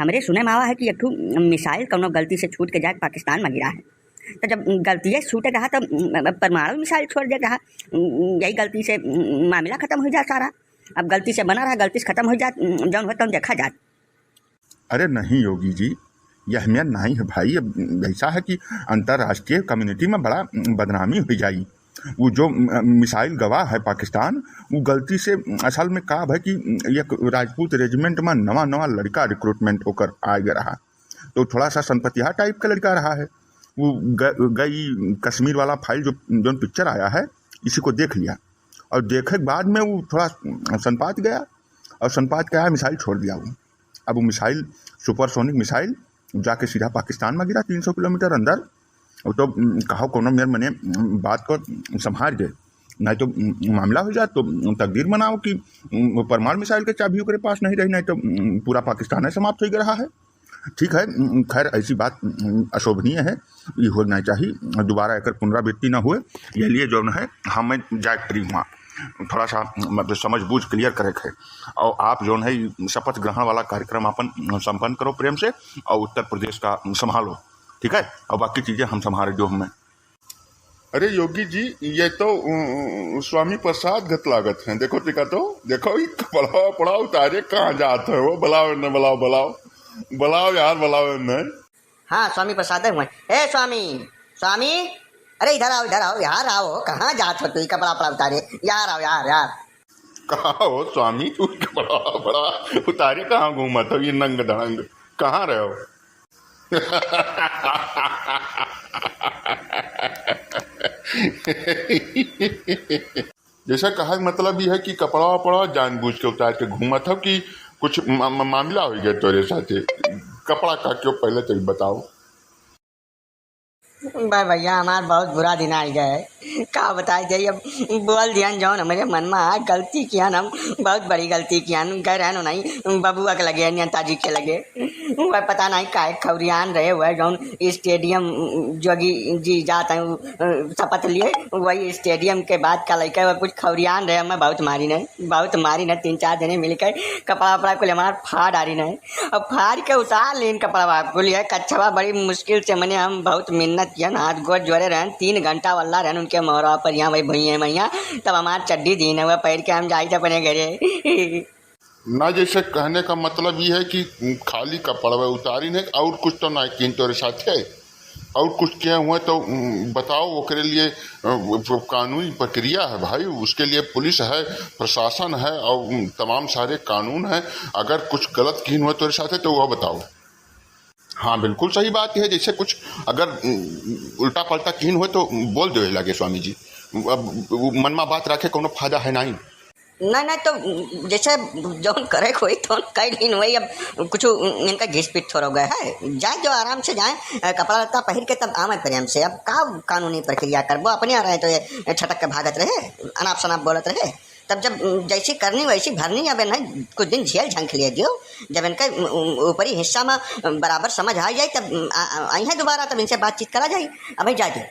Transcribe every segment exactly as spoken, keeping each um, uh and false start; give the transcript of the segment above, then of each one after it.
हमरे सुने में आवा है कि एक ठो मिसाइल कौनो गलती से छूट के जाके पाकिस्तान में गिरा है। तो जब गलतिये से छूटे रहा, तो परमाणु मिसाइल छोड़ दे रहा, यही गलती से मामला खत्म हो जात सारा। अब गलती से बना रहा, गलती से खत्म हो जात, जौन होत तौन देखा जात। अरे नहीं योगी जी, ये अहमियत नहीं है भाई। अब ऐसा है कि अंतर्राष्ट्रीय community में बड़ा बदनामी हो जाई। वो जो मिसाइल गवा है पाकिस्तान, वो गलती से, असल में का है कि एक राजपूत regiment में नवा नवा लड़का recruitment होकर आ गया रहा, तो थोड़ा सा संपतिया type का लड़का रहा है। वो ग-, गई कश्मीर वाला फाइल, जो, जो पिक्चर आया है, इसी को देख लिया, और देखे के बाद में वो थोड़ा सनपात गया, और सनपात गया, मिसाइल छोड़ दिया वो। अब वो मिसाइल, सुपरसोनिक मिसाइल, जाके सीधा पाकिस्तान में गिरा, तीन सौ किलोमीटर अंदर। वो तो, उम, कहो कोनो मेर मने, उम, बात को संभाल दे, नहीं तो, उम, मामला हो जात, तो, उम, तकदीर बनाओ कि, उम, वो परमाणु मिसाइल के चाबी ओकरे पास नहीं रही, नहीं तो, उम, पूरा पाकिस्तान है समाप्त हो गया रहा है। ठीक है, उम, खैर, ऐसी बात, उम, अशोभनीय है, ये होना चाहिए, दोबारा एकर पुनरावृत्ति ना हुए, ये लिए जो है, हमें जाए फ्री हुआ, थोड़ा सा, मतलब, समझ बूझ clear करे के है। और आप जो है, शपथ ग्रहण वाला कार्यक्रम अपन संपन्न करो प्रेम से, और उत्तर प्रदेश का संभालो, ठीक है, और बाकी चीजें हम संभाले जो हमें। अरे योगी जी, ये तो, उ, उ, स्वामी प्रसाद घत लागत हैं। देखो टिका तो, देखो, ई कपड़ा वपड़ा उतारे कहाँ जात है वो? बुलाओ इन्हें, बुलाओ, बुलाओ, बुलाओ यार, बुलाओ इन्हें। हाँ, स्वामी प्रसाद हुए। ए स्वामी, स्वामी, अरे इधर आओ, इधर आओ, यार आओ, कहाँ जात हो तू? ई कपड़ा वपड़ा उतारे, यार आओ, यार, यार। कहाँ हो स्वामी, तू कपड़ा वपड़ा उतारे कहाँ घूमत हो? ये नंग धड़ंग कहाँ रहे हो? जैसे कहे के मतलब ई है कि कपड़ा वपड़ा जानबूझ के उतार के घूमत हो कि कुछ मा-, मा-, मामला हो गया तोरे साथे? कपड़ा का क्यों, पहले तो ई बताओ। बे भैया, हमार बहुत बुरा दिन आइ गए। का बताई जाई, अब बोल दिहन जौन हमरे मन में आ, गलती किहन, हम बहुत बड़ी गलती किहन। गए रहन नहीं बबुआ के लगे, नेताजी के लगे, वह पता नहीं काहे खौरियान रहे, वह जौन stadium जोगी जी जात हैं, उ, अ, शपथ लिए, वही stadium के बाद का लइका वह कुछ खौरियान रहे, हमें बहुत मारिन है, बहुत मारिन है, तीन चार जने मिलके कपड़ा वपड़ा कुल हमार फाड़ डारिन है। अब फाड़ के उतार लीन कपड़वा कुल, ये कच्छवा बड़ी मुश्किल से, मने हम बहुत मिन्नत किहन, हाथ गोड़ जोड़े रहन, तीन घंटा वल्ला रहन उनके मोहरवा पर, यहाँ वही भुइये मैया, तब हमार चड्डी दीन है, वह पहिर के हम जाइत अपने घरे। ना, जैसे कहने का मतलब ई है कि खाली कपड़वा उतारिन है, और कुछ तो ना किहन तोरे साथे? और कुछ किहे हुए तो, उम, बताओ, ओकरे लिए, अ, वो कानूनी प्रक्रिया है भाई, उसके लिए पुलिस है, प्रशासन है और, उम, तमाम सारे कानून हैं। अगर कुछ गलत किहन हुए तोरे साथे तो वह बताओ। हाँ, बिल्कुल सही बात है, जैसे कुछ अगर, उम, उल्टा पलटा किहन हुए तो बोल देवे लागे स्वामी जी। अब वो मन में बात रखे कोनो फायदा है नहीं। नहीं, नहीं, तो जैसे जौन करे के होई, तौन कइ लीन होई। अब कुछ इनका घिस पिट थोड़ा गए है, जाए जो आराम से जाए, अ, कपड़ा लत्ता पहिर के तब आवे प्रेम से। अब का कानूनी प्रक्रिया करबो, अपने आ रहे तो ये छटक के भागत रहे, अनाप शनाप बोलत रहे। तब जब जैसी करनी वैसी भरनी, अब इन्हें कुछ दिन झेल झंख लिए दियो, जब इनका उ-, उ-, ऊपरी हिस्सा में बराबर समझ आ जाए, तब आ, आ, आई है दोबारा, तब इनसे बातचीत करा जाए। अभी जा दे।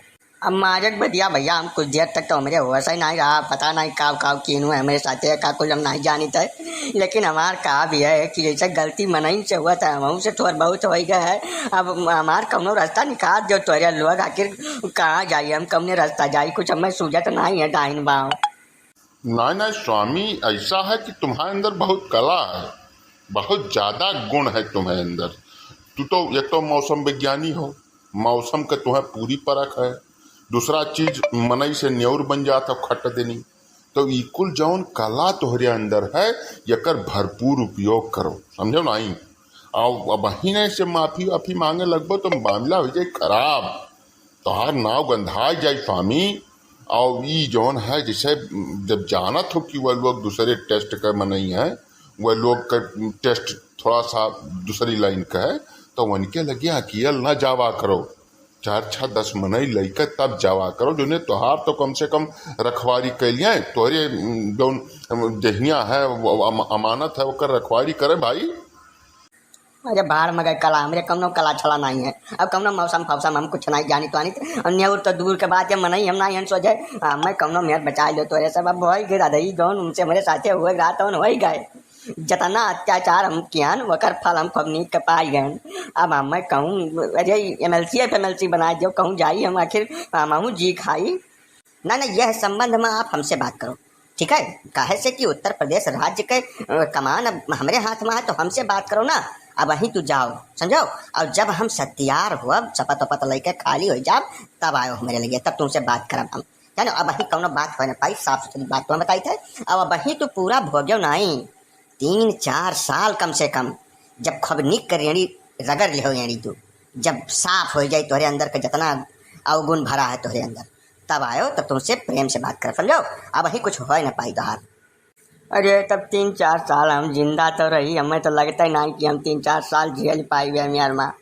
अब माजक बतिया भैया, हम कुछ देर तक तो हमरे होश ही नहीं रहा, पता नहीं काव काव कीनू है हमरे साथे, का कुछ हम नहीं जानित है। लेकिन हमार का भी है कि जैसे गलती मनई से हुआ था, हमहू से थोड़ बहुत हो ही गया है। अब हमार कौनो रास्ता निकाल दो तोरे लोग, आखिर कहाँ जाई हम, कौने रास्ता जाई, कुछ हमें सूझत नहीं है डाइन बाम। नहीं, नहीं स्वामी, ऐसा है कि तुम्हारे अंदर बहुत कला है, बहुत ज्यादा गुण है तुम्हारे अंदर। तू तो एक तो मौसम विज्ञानी हो, मौसम के तुम्हें पूरी परख है। दूसरा चीज, मनई से नेउर बन जात हो खट देनी। तो ई कुल जौन कला तोहरे अंदर है, एकर भरपूर उपयोग करो, समझो नहीं? और अब अबहिने से माफी वाफी मांगे लगबो तो मामला हो जाए खराब। तोहार नाव गंधाय जाए स्वामी। और ई जौन है, जैसे जब जानत हो कि वह लोग दूसरे taste के मनई हैं, वह लोग के taste थोड़ा सा दूसरी line का है, तो उनके लगे अकेल न जावा करो। चार छः दस मनई लइके तब जावा करो, जोने तोहार तो कम से कम रखवारी कैलिए, तोहरे, उम, जौन, उम, देहिया है, वो अम-, अमानत है, ओकर रखवारी करे भाई। अरे भाड़ में गए कला, हमरे कौनो कला छला नहीं है। अब कौनो मौसम फौसम हम कुछ नहीं जानित वानित। और नेउर तो दूर के बात है, मनई हम नहीं हन सोझे। हमें कौनो मेहर बचा लो तोरे सब। अब वही गिरा दही जौन उनसे हमरे साथे हुए रात उन वही गए। जतना अत्याचार हम कियान, ओकर फल हम खूब नीक के पाई गएन। अब हमें कहूँ, अरे, एमएलसी, एफएमएलसी बनाए दियो, कहूँ जाई हम, आखिर हमहूँ जी खाई। ना, ना, यह संबंध में आप हमसे बात करो, ठीक है? काहे से कि उत्तर प्रदेश राज्य के, अ, कमान अब हमरे हाथ में है, तो हमसे बात करो ना। अबहीं तू जाओ, समझो? और जब हम सत्यार हो, अब शपथ वपथ लेके खाली हो जाब, तब आयो हमरे लगे, तब तुमसे बात करब हम। जानो, अबहीं कौनो बात हो ना पाई, साफ सुथरी बात तो हम बताई थे। अब अबहीं तू पूरा भोग्यो नाई, तीन चार साल कम से कम, जब खूब निक कर रेड़ी रगड़ ले हो रेड़ी तू, जब साफ हो जाए तोहरे अंदर के जितना अवगुण भरा है तोहरे अंदर, तब आयो, तब तुमसे प्रेम से बात कर, समझो? अबहीं कुछ हो ना पाई तोहार। अरे, तब तीन चार साल हम जिंदा तो रही, हमें तो लगता ही नहीं कि हम तीन चार साल झेल पाई बे मियाँ मा।